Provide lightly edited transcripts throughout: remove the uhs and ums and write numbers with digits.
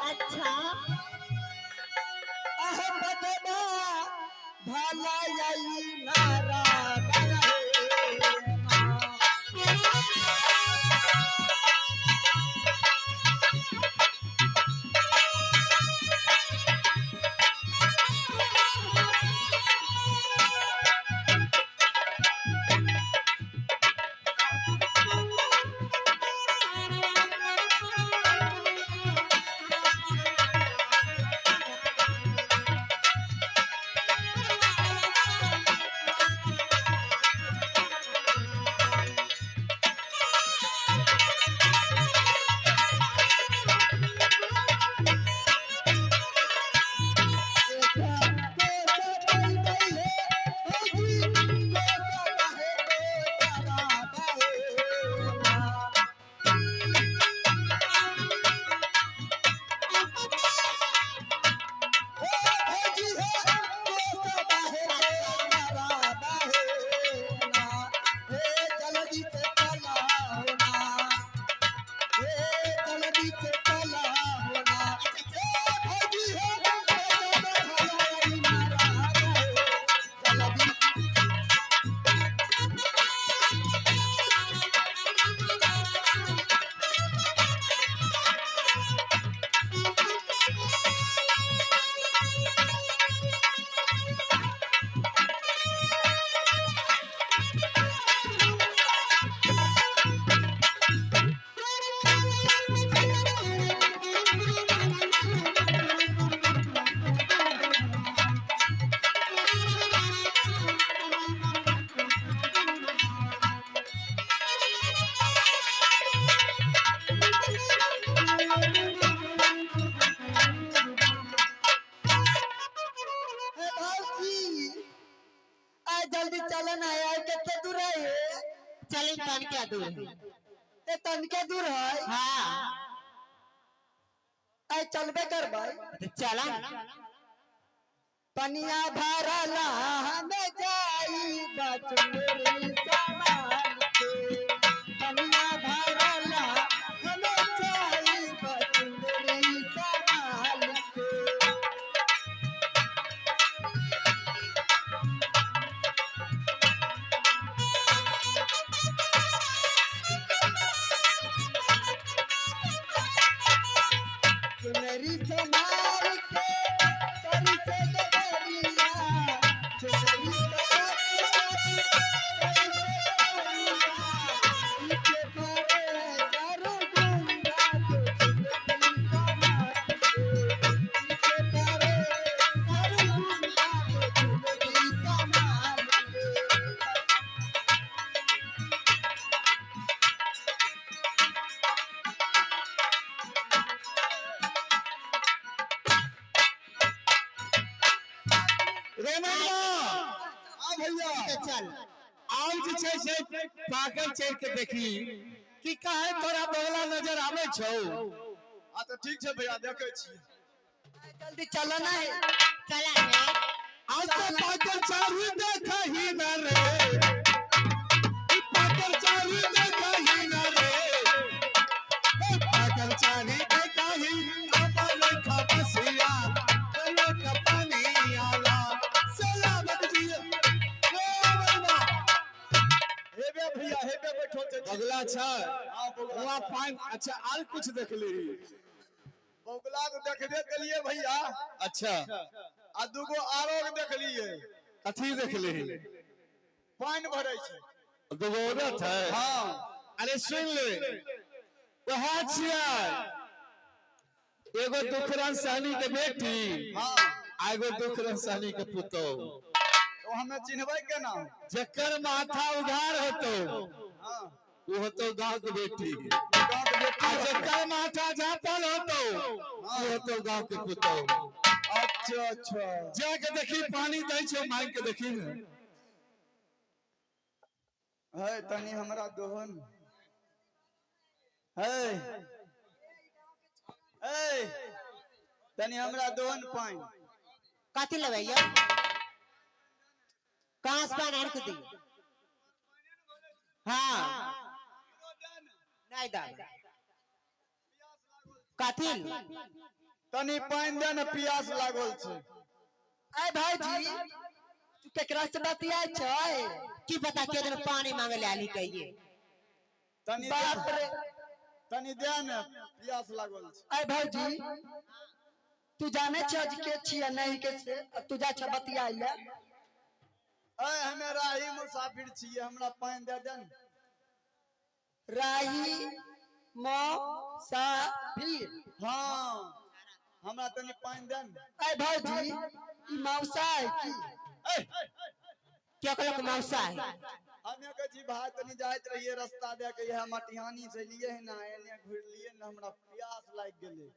अच्छा। अह बदबा भला आई नारा बरहे ना। जल्दी। ए भाऊजी, आ जल्दी चलो ना यार, कितने दूर है ये? चली तन क्या दूर है। ए तनके दूर है। हाँ। आ चलबे कर भाई। तो चला। पनिया भरला हमें जाई बचुरी सामान के, पनिया भरला हमें जाई बचुरी सामान के। चुनरी से मार के सरी से डगरिया, चुनरी से मार के सरी से डगरिया, इके परे चारों गुंडा के चुनरी समार के, इके परे चारों गुंडा के चुनरी समार के। रे मनमा। आ भैया। तो चल। आउ जे छै से पाकल चढ़ के देखी कि काहे तोरा बगला नजर आबै छौ। आ तऽ ठीक छै भैया, देखै छी। जल्दी चलो ना है। चला रे। आज तो पाकल चारू देखही न रे, ई पाकल चारू देखही न रे, ए पाकल चारू देखही अपन खपसिया लोक पानी आला सलामत जी रे मनमा। हेबे भैया, हेबे बैठल छै। बगला छै। हाँ, बगला वहाँ छै। पानि। अच्छा, आर कुछ देखली? बगला तऽ देखबे केलिए भैया। अच्छा। आ दूगो आरो के देखलिए। कथी देखली? पानि भरै छै। दूगो औरत है। हाँ। अरे सुन ले, वह छियै एगो दुखरन सहनी के बेटी हाँ आ एगो दुखरन सहनी के पुतोह। तो हमे चिन्हबै केना? जकर माथा उघार होतो हाँ वो होतो गांव के बेटी, गाँव के बेटी। आ जकर माथा झापल होतो वो होतो गांव के पुतोह। अच्छा अच्छा। जाके देखी, पानी दै छौ, मांग के देखी ने। है तनी हमरा दोहन है, है तनी हमरा दोहन पानि। कथी लेबै यौ? कहाँ से पानि आनि के दियौ? हाँ, नहीं दाब। कथी? तनी पानि दे ने, प्यास लागल छै। आय भाईजी, तू केकरा से बतियाय छै? की पता के दिन पानी मांगे ले आली कहिए। तनी बाप रे। तनी दे ने, प्यास लागल छै। आय भाईजी, तू जाने छ जे के छियै नहीं के से, आ तू जा छ बतियाय ले। ऐ हमे राही मुसाफिर छियै, हमरा पानि दे दे ने। राही मुसाफिर? हाँ, हमरा तनी पानि दे ने। आय भाईजी, ई मौसा है की? ऐ क्या कहलक मौसा है? हमे कहै छी भाई, तनी जाइत रहियै रास्ता दे के, इएह मटिहानी से लिए है ना, एने घुरलियै ने, हमरा प्यास लागि गेलै।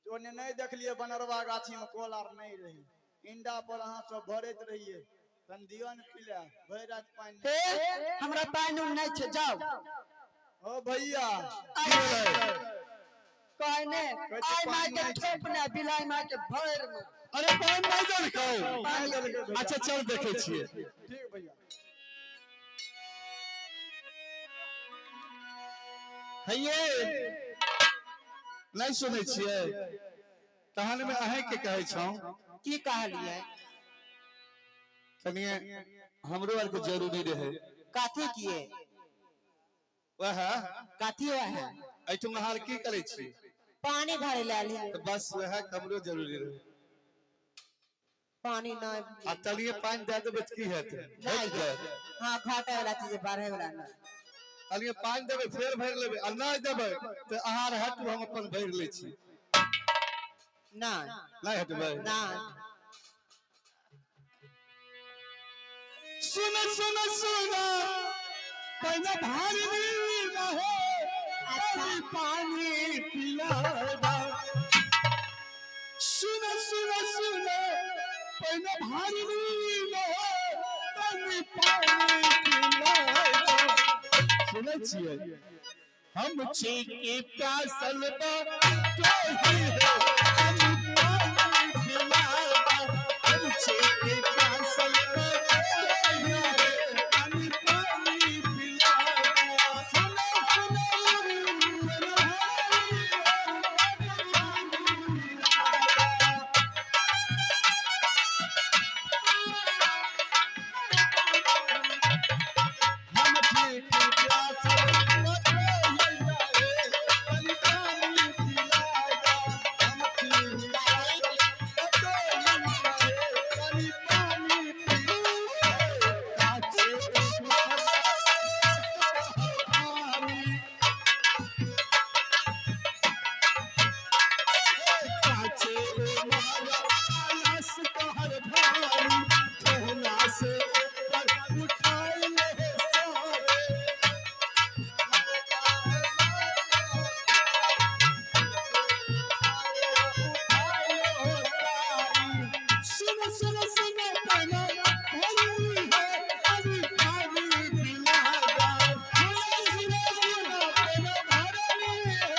ओने नहि देखलियै, बनरवा गाछी में कोल आर नहि रहै। इंडा पर अहाँ सब भरैत रहियै। तनी दियौ ने पिला, भरि राति पानि नहि। ए, हमरा पानि उनि नहि छै, जाओ। ओ भैया। कहने आय माय के ठोप ने बिलाय माय के भरि में। अरे पानि नहि देलकौ? पानि देलकै भैया। अच्छा चल, देखै छियै। ठीक भैया। हैये, नहि सुनै छियै? तहन मे अहें के कहै छौं। की कहलिए? कनिए हमरो आर के जरूरी रहे। कथी किए? वएह। कथी है? एहिठाम अहाँ आर की करै छी? पानी भरे ले आली। तऽ बस वएह हमरो जरूरी रहे। पानी नहीं। आ तनिए पानि दए देबै तऽ की हेतै? घटि जायत। हाँ, घाटे वाला चीज, बढ़े वाला नहीं। तनिए पानि देबै, फेर भरि लेबै, आ नहि देबै तऽ अहाँ आर हटू, हम अपन भरि लै छी। नहीं। नहि हटबै? नहीं। सुन सुन सुन, पहिने भारी रहे, तनी पानी पिलाबा। सुन सुन सुन, पहिने भारी रहे, तनी पानी पिलाबा। सुनै छियै? हम छी की प्यासल बा तोही है, तनी पानी पिलाबा। हम छी की प्यासल बा तोही है, तनी पानी पिलाबा। सुनो सुनो, सुनो हरी, तनी पानी पिलाबा। हम छी की प्यासल बा तोही है, तनी पानी पिलाबा। हम छी की प्यासल बा तोही है, तनी पानी पिलाबा। काचे पानी, काचे मारा आलस तोहर भारी, ठेहुना से ऊपर उठाई ले सारे। सुन सुन सुन, पहला भरी है, अभी पानी पिलादा। सुन सुन सुन, पहला भरी है,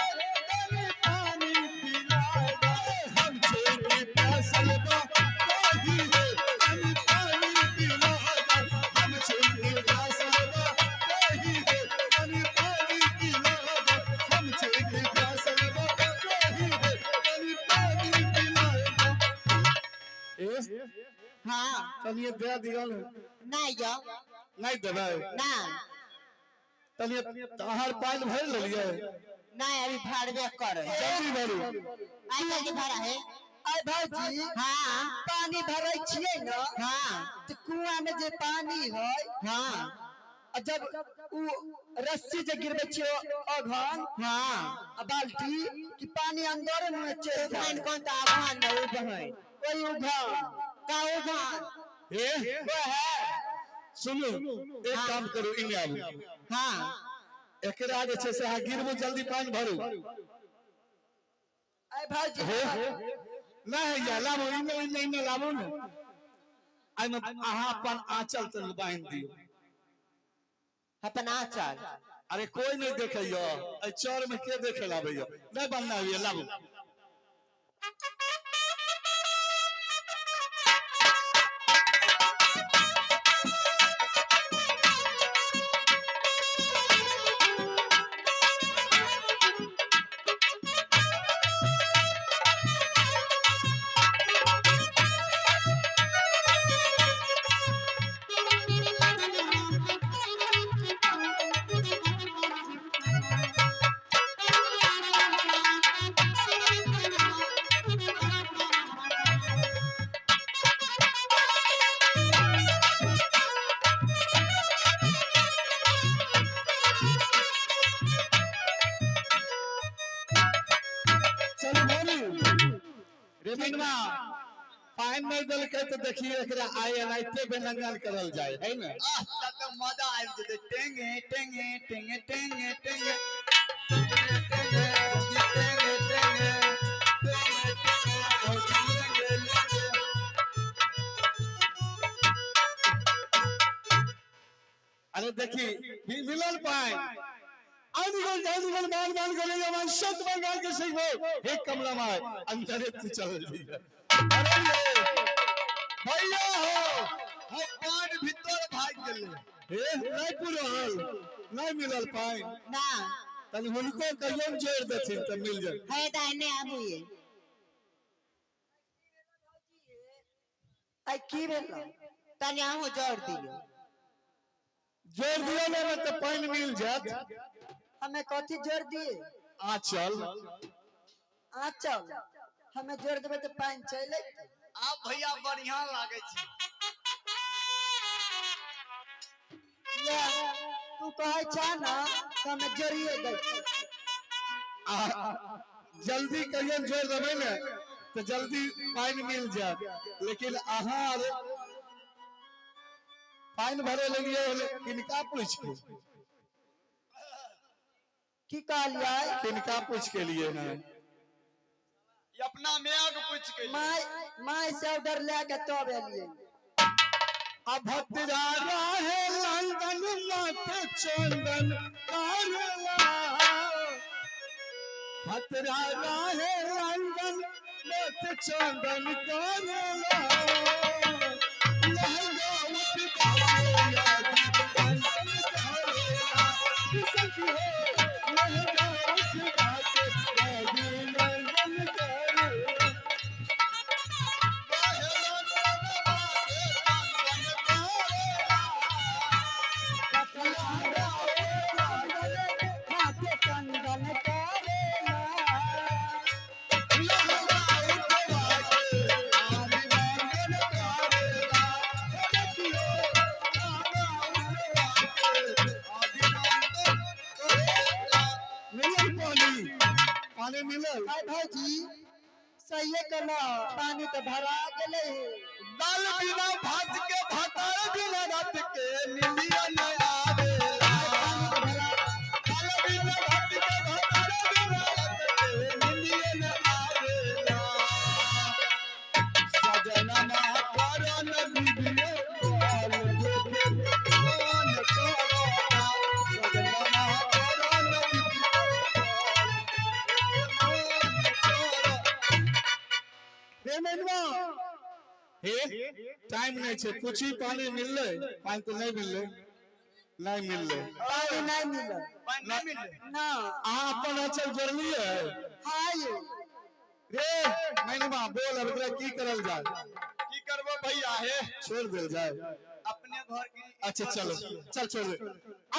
अभी पानी पिलादा। हम छेके प्यासल बा तोही है, अभी पानी पिलादा। हम छेके प्यासल बा तोही है, अभी पानी पिलादा। हम छेके प्यासल बा तोही है, अभी पानी पिलादा। ए। हाँ। तनिए दे दियौ ने। नहीं यो। नहि देबै? ना। तनिए अहाँ पानि भरि लेलियै? नहीं, अभी भरबे करे। जल्दी भरू। आई जल्दी भरा है। आय भाईजी। हाँ। पानी भरै छियै ने? हाँ। तऽ कुआं में जे पानी है, हाँ। आ जब उ रस्सी जे गिरबै छियै अघन आ बाल्टी कि पानी अंदर में चलि उघान जाय। कौन? तो आघान न उघान। ओहि उघान। का उघान? ए। वएह। सुनू, एक काम करू, इने आबू। हाँ। एकरा जे छै से अहाँ गिरबू, जल्दी पानि भरू। आय भाईजी। हे, नहि हैया, लाबू इने, इने, इने लाबू ने। एहिमे अहाँ अपन आंचल तन बान्हि दियौ। अपन आंचल? अरे, कोई नहीं देखैया एहि चौर में, के देखे लाबैया? नहि बनना होइया, लाबू। रे मिनवा पानि नहीं देलकै तो देखिए एकरा आइ एनाहिते बेनंगन करल जाए है ने। आह, तब तऽ मजा आबि जेतै। टेंगे टेंगे टेंगे टेंगे टेंगे टेंगे टेंगे टेंगे टेंगे टेंगे टेंगे टेंगे। अरे देखी मिलल पानि आनिगल जानिगल मान मान करे जवान सत बंगाल के सिखबो हे कमला माय अंदरे तू चल जी। अरे ये भैया हो हम पानि भीतर भागि गेलै। हे नहीं पुरल नहीं मिलल पानि ना। तनी हुनको कहियो ने जोड़ देथिन तऽ मिल जाए। है दाहिने आबू ये। आइ की भेल? तनी अहूँ जोड़ दियौ। जोड़ दियो ने तऽ पानि मिल जायत। हमें कथी जोड़ दिए? आंचल। आंचल हमें जोड़ देबै तऽ पानि चलि अयतै। आब भैया बढ़िया लागै छै। ले, तू कहै छह ना तऽ हमें जोड़िए दै छी। आ जल्दी कहियो जोड़ देबै ने तऽ जल्दी पानि मिल जायत। लेकिन अहाँ आर पानि भरे लेलियै किनका पूछि के? की कहलियै? किनका पूछि के लिए हैं? ई अपना माय के पूछि के। My my से ऑर्डर लए के तब एलियै। अभद्रा रहे लंदन मत चंदन करला। भद्रा रहे लंदन मत चंदन करला। लहंगा उठ बाजे यादी चंदन करला। सखी हो लहंगा उठ बाजे यादी नंदन करला। माथे चंदन करेला। मिलल पानी? पानी मिलल? आइ भौजी सहिए कहलौ, पानी तऽ भरा गेलै हे। दाल बिना भात के भातार बिना रात के निंदिया न आवेला। दाल बिना भात के भातार बिना रात के निंदिया न आवेला। सजना मा करन वीडियो कॉल देखे कौन करता। सजना मा करन वीडियो कॉल कौन करता। रे मेनवा हे टाइम नहीं छे पूछी पानी मिललै? पानी तो नहीं मिललै, नहीं मिललै। पानी नहीं मिलल। पानि नहि मिललै। ना। अहाँ अपन आंचल जोड़लियै? हाँ ये। रे मैनवा बोल अब एकरा की करल जाए? की करबो भैया हे? छोड़ देल जाए। अपने घर के। अच्छा चलो चल छोड़ दे।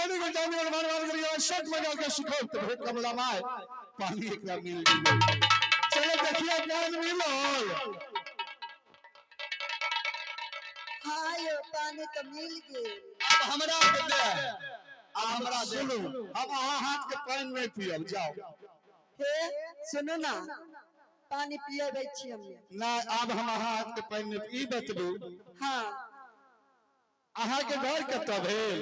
आने को जाने वाले मार मार करिए शर्ट लगा के सिखाओ तो भेट कमला माय पानी एकरा मिल गेलै। चलो देखिए पानी मिलल। हाँ यो पानी तो मिल गेल। अब हमरा के दे, अब हमरा दे। सुनू हम अहाँ हाथ के पानि नहीं पियब जाओ। हे सुनू ना पानी पियबै छी हमे। ना आब हम अहाँ हाथ के पानि नहीं। ई बतबू। हाँ। अहाँ के घर कतऽ भेल?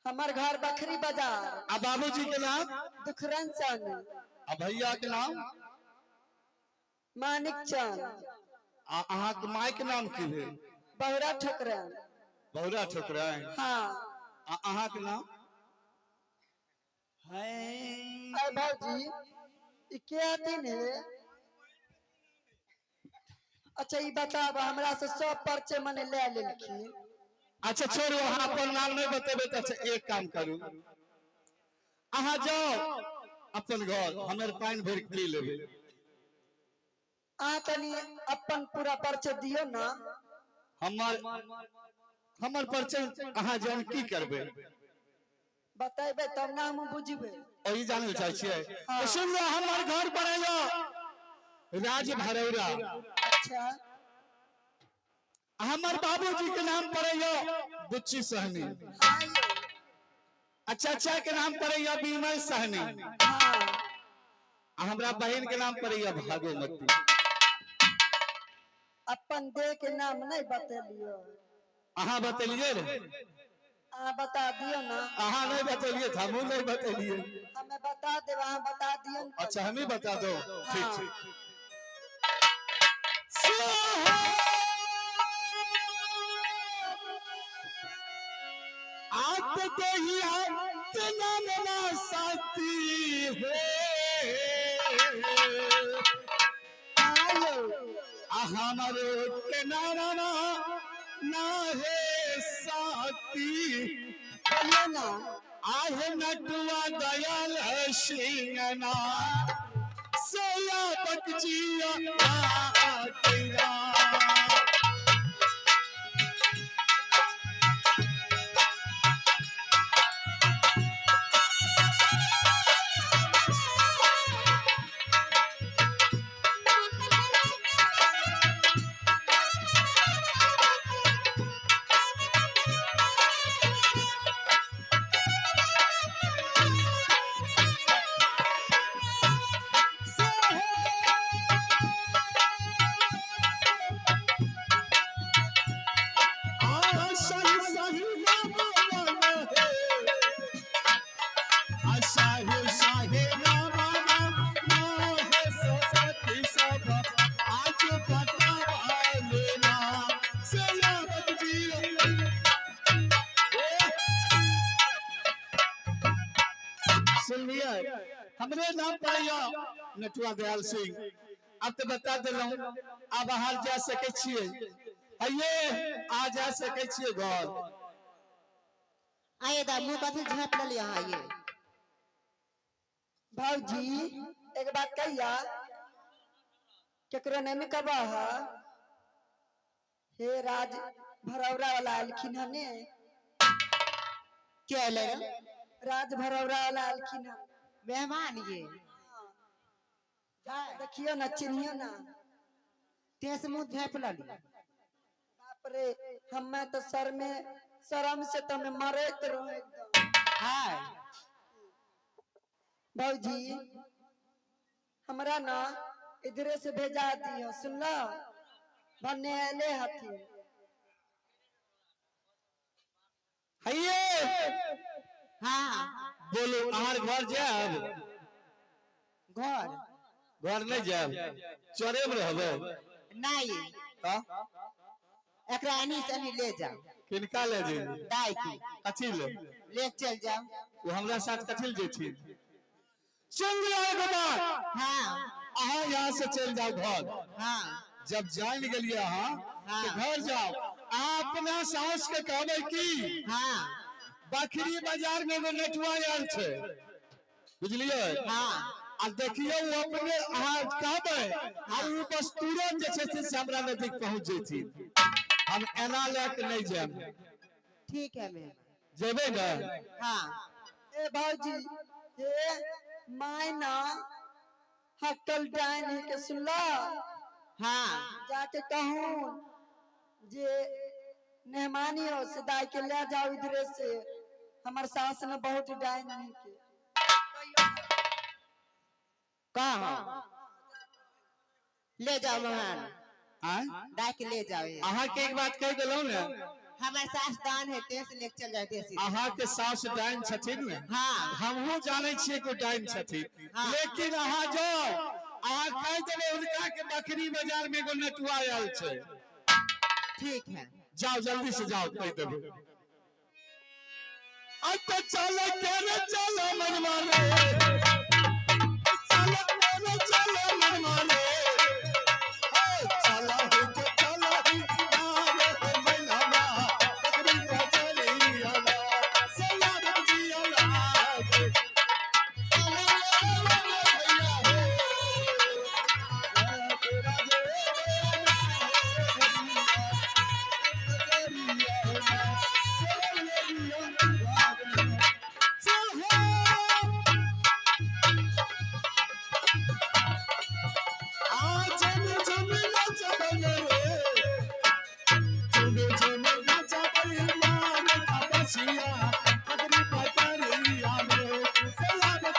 हमर घर बखरी बाजार। आ बाबूजी के नाम? दुखरन चंद। आ भैया के नाम? मानिक चंद। आ अहाँ के माय के नाम की भेल? बहुरा ठोकरन। बहुरा ठोकराइन। हाँ। आ अहाँ के नाम? अरे भौजी ई के हथिन हे? अच्छा ई बताब हमरा से सब पर्चे मने ले लेलखिन। अच्छा छोड़ू अहाँ अपन नाम नहीं बतेबै तऽ अच्छा एक काम करू अहाँ जाओ अपन घर हमर पानि भरि के पी लेबै। अहाँ तनी अपन पूरा परिचय दियौ ना। हमर हमर परिचय अहाँ जान की करबै? बतेबै तब ना हम बुझबै। ओही जानै लए चाहै छियै? हाँ। तऽ सुन लो हमर घर पड़ैया राज भरौरा। अच्छा। हमर बाबूजी के नाम पड़ैया बुच्ची सहनी। हाँ यौ। आ चाचा के नाम पड़ैया विमल सहनी। हाँ। आ हमरा बहिन के नाम पड़ैया भागोमती। अपन देह के नाम नहीं बतेलियो। अहाँ बतेलिए रे? अहाँ बता दियो ना। अहाँ नहीं बतेलिए त हमहूँ नहीं बतेलिए। हमें बता देब, अहाँ बता दियो न। अच्छा हम ही बता दो, ठीक हाँ। ठीक। आत दहिया के नाम ना साथी हो, आयो हमारो के नाम ना ना है साथी। बोलिए ना। आहे नटुआ दयाल सिंहना सोया बकजिया आकेरा। सुन लिया, हमरे नाम पड़ैया नटुआ दयाल सिंह। अब तो बता दिलहुँ, अब बाहर जा सके छियै, आइए आ जा सके छियै घर। आइए दा मुँह कथी झाँप लेलिए अहाँ ये? भौजी एक बात कहिया, केकरो नहीं कहबा है? हे राज भरौरा वाला आलखिन हन ने। के अयलै रे? राज भरौरा वाला आलखिन हन। मेहमान ये? देखियो ना, चिन्हियो ना। ते से मुँह झाँप लेलिए। बाप रे, हमें तो सर में शर्म से तो हमें मरैत रहो एकदम। हाँ। भौजी हमरा ना इधरे से भेजा दियो, सुनलो? भन्ने आले हथिन। हइये। हाँ। बोलू, अहाँ घर जायब? घर? घर नहीं जायब, चोरे में रहबै? नहीं। तऽ एकरा एनी से एनी ले जाओ। किनका ले जेबै? दाई के। कथी ले? ले चल जाओ। वो हमरा साथ कथी ले जेथिन? सुन लिया एगो बात। हाँ। अहाँ यहाँ से चल जाओ घर। हाँ। जब जान गेलिए अहाँ हाँ। तो घर जाओ, अहाँ अपना साहस के कहबै की हाँ। बकरी बाजार में एगो नटुआ आयल छै, बुझलियै? हाँ। आ देखियौ ओ अपने अहाँ कहबै आ ओ बस तुरंत जे छै से हमरा नजदीक पहुँच जेथिन। हम एना लए के नहीं जायब। ठीक है मेहमान। जेबै ने? हाँ। ए भौजी, ए मायना हक्कल डाइन है के, सुनला? हाँ। जाके कहूँ जे मेहमानी हो से दाई के ले जाओ इधरे से, हमर सास ने बहुत डाइन है के। कहाँ ले जाओ मेहमान? आँय? दाई के ले जाओ ये। अहाँ के एक बात कहि देलहुँ ने? हमारे सास दान है, ते से लेके चल जाए देसी। अहाँ के सास डाइन छथिन ने? हाँ। हमहूँ जानै छियै कि डाइन छथिन। हाँ। लेकिन अहाँ जाओ, अहाँ कहि देबै हुनका के बकरी बाजार में एगो नटुआ आयल छै। ठीक है। जाओ जल्दी से जाओ, कहि देबै। अब तो चल के रे चल मनवा रे, चल के रे चल मनवा रे, चल हो के चल ही रे मनवा बकरी बाजारिया सया बजिया लागे। चल रे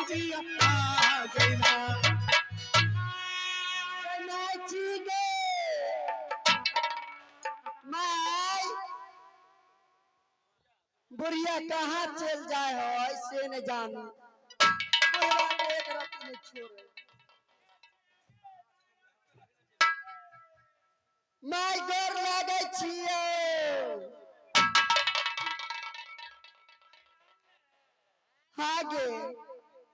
भैया हो, तेरा बुढ़िया कहाँ चल जाए हो से नहीं जानी। बुढ़वा के एक रत्ती नहीं छोड़े। माय गोर लागै छियै। हाँ गे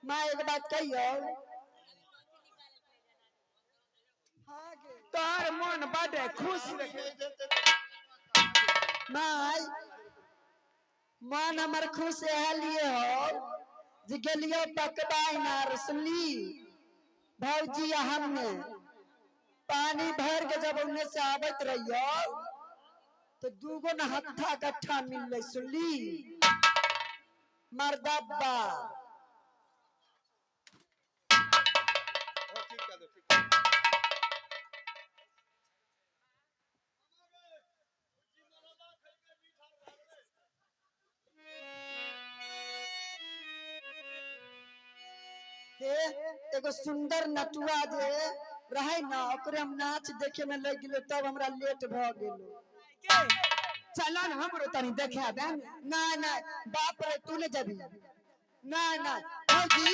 माँ, एक बात कहियो। हाँ गे तोहर मन बड़े खुश रहे। माय, मन हमर खुश इएह लिए हो जे गेलियो पकबाई नार, सुनली भौजी, आ हमने पानी भर के जब उन्ने से आबत रहियो तो दूगो न हत्था कट्ठा मिललै, सुनली मर्दब्बा। ठीक कर दो, ठीक कर दो। हे एगो सुंदर नटुआ जे रहे ना, ओकरे हम नाच देखे में लग गेलो, तब हमरा लेट भ गेलो। चलन हमरो तनी देखा दे। ना ना बाप रे, तू नहीं जबी। ना ना भौजी,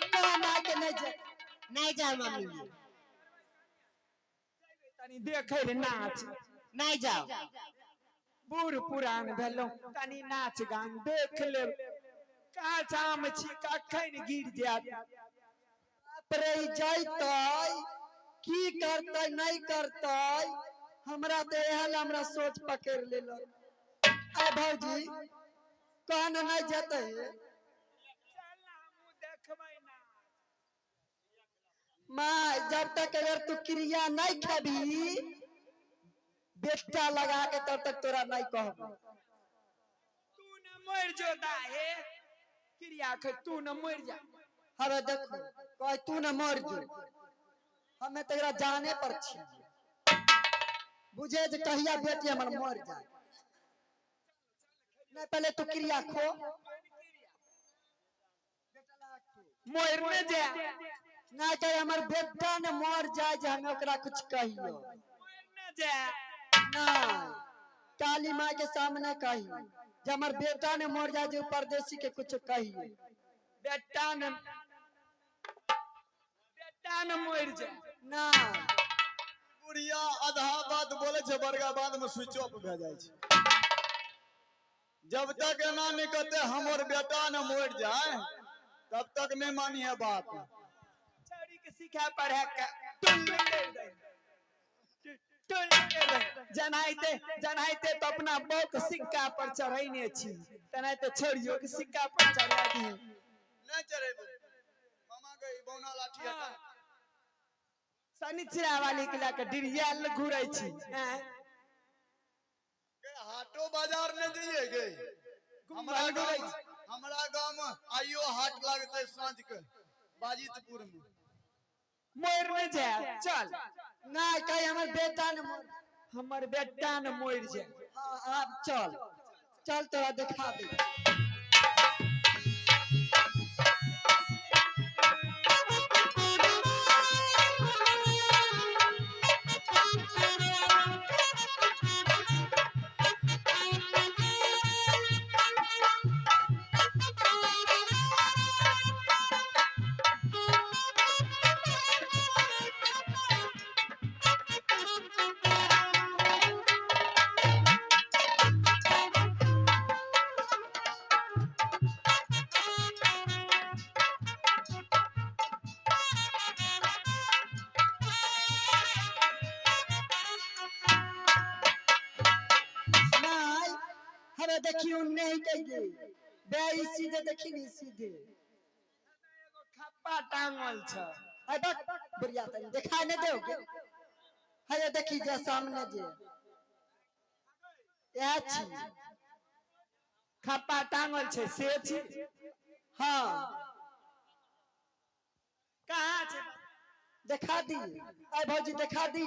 कहाँ माय के नहीं जा। नहीं जाओ मम्मी जी। तनी देखे ले नाच। नहीं जाओ। बूढ़ पुरान भेलो, तनी नाच गान देख ले। काच आम छी, कखन गिर जायत। बाप रे, ई जैतै की करतै नहीं करतै, हमरा तो इएह ला हमरा सोच पकड़ लेलक। आ भौजी, कहन नहीं जेतै। माँ, जब तक अगर तू क्रिया नहीं खेबी बेटा लगा के, तब तक तोरा नहीं कहबो। तू न मर जो दाहे क्रिया खे, तू न मर जा। हरे देखो, कह तू न मर जो, हमें तोरा जाने पर छी, बुझे जे कहिया बेटी हमर मर जाए। नहीं, पहले तू क्रिया खो। मर न जा। ना कहे हमर बेटा न मर जाए जे हमें ओकरा कुछ कहियो। मर न जा। ना, काली माँ के सामने कही जे हमर बेटा ने मर जाए जे परदेसी के कुछ कहियो। बेटा न मर जा। ना। बुढ़िया आधा बात बोले छै, बड़का बाद में स्विच ऑफ भए जाइ छै। जब तक एना नहीं कहते हमर बेटा न मर जाए, तब तक नहीं मानी है बात। छौड़ी के सिखा पढ़ा के टुल कर दे, टुल कर दे। जनाइते जनाइते तो अपना बहू के सिक्का पर चढ़ैने छी, तेनाहिते छोड़ियो के सिक्का पर चढ़ा दी। नहीं चढ़ेबो मामा के, ई बौना लाठी हटा। शनिचरा वाली के लए के डिरियाल घुरै छी हैं? गे, हाटो बाजार नहीं जइए गे? हमरा घुमल घुरै गाँव छी। हमरा गाँव में आइयो हाट लागतै साँझ के बाजितपुर में। मर न जाए, चल। ना कहे हमर बेटा ने मर। हमर बेटा न मर जाए। हाँ, आब चल चल, तोरा देखा दे। नहीं, हमें देखी उन्ने ही कही बे, ई सीधे देखी नी सीधे। खप्पा टांगल छ। अरे बक बुढ़िया, तनी देखा नहीं दोगे? हरे देखी जे सामने जे इएह छी। खप्पा टांगल छै से छी? हाँ। कहाँ छै? देखा दी? अरे भौजी, देखा दी?